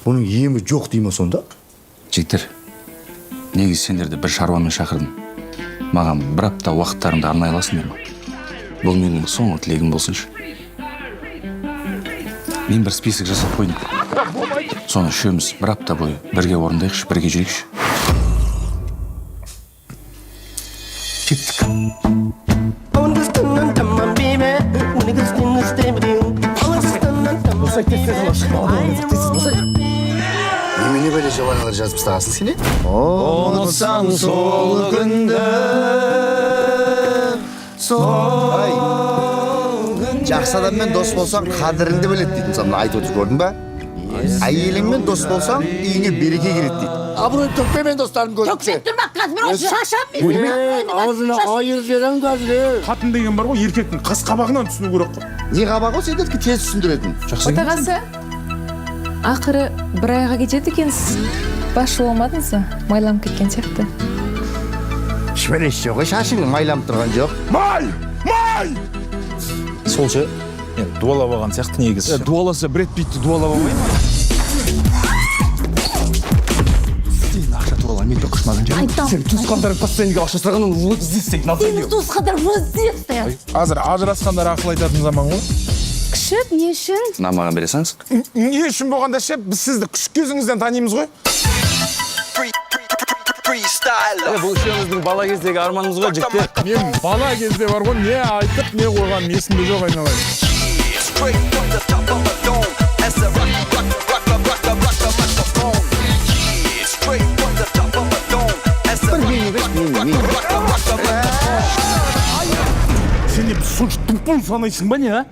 Бұның емі жоқ дей ма сонда? Жігіттер, негізі сендерді бір шаруамен шақырдым. Маған бір апта уақыттарыңды арнай аласыңдар ма? Бұл менің соңғы тілегім болсыншы. Мен бір список жасап қойдым. Соны үшеуміз бір апта бойы бірге орындайықшы, бірге жүрейікші. Кеттік. Немене бәле жабаналар жазып тастағансың сен, е? Ұмытсаң сол күнді, сол. Жақсы адаммен дос болсаң, қадіріңді біледі дейді. Мысалы, мына айтып отыр, көрдің ба? Әйеліңмен дос болсаң, үйіңе береке келеді дейді. Абырой төкпе мен достарым көзінше. Төкпеп тұрма, қазір мен шашам мен. Аузына айырып жіберемін қазір. Қатын деген бар ғой, еркектің қас қабағынан түсіну керек қой. Не қабақ ол сендердікі тез түсіндіретін? Отағасы, ақыры бір айға кетеді екенсіз. Бас жуа алмадыңыз ба? Майланып кеткен сияқты. Ешбір жоқ, шашың майланып тұрған жоқ. Май! Май! Сол ше, Енді дуалап алған сияқты негізі. Дуаласа, Брэд Питті дуалап алмай ма? Сен ақша туралы әңгіме құшмадың және Айтам. сен туысқандарың постоянно ақша сұрағаннан вот здесь стоит на Сенің туысқандар вот здесь стоят. Қазір ажырасқандар ақыл айтатын заман ғой. Күшік, не үшін? Мына маған бере салыңыз. Не үшін болғанда ше, біз сізді күшік кезіңізден танимыз ғой. Бұл үшеуміздің бала кездегі арманымыз ғой, жігіттер. Мен бала кезде бар ғой, не айтып, не қойғаным есімде жоқ, айналайын. Бір мені берші, мені, мені. Сен не, біз сонша тупой санайсың ба, не, а?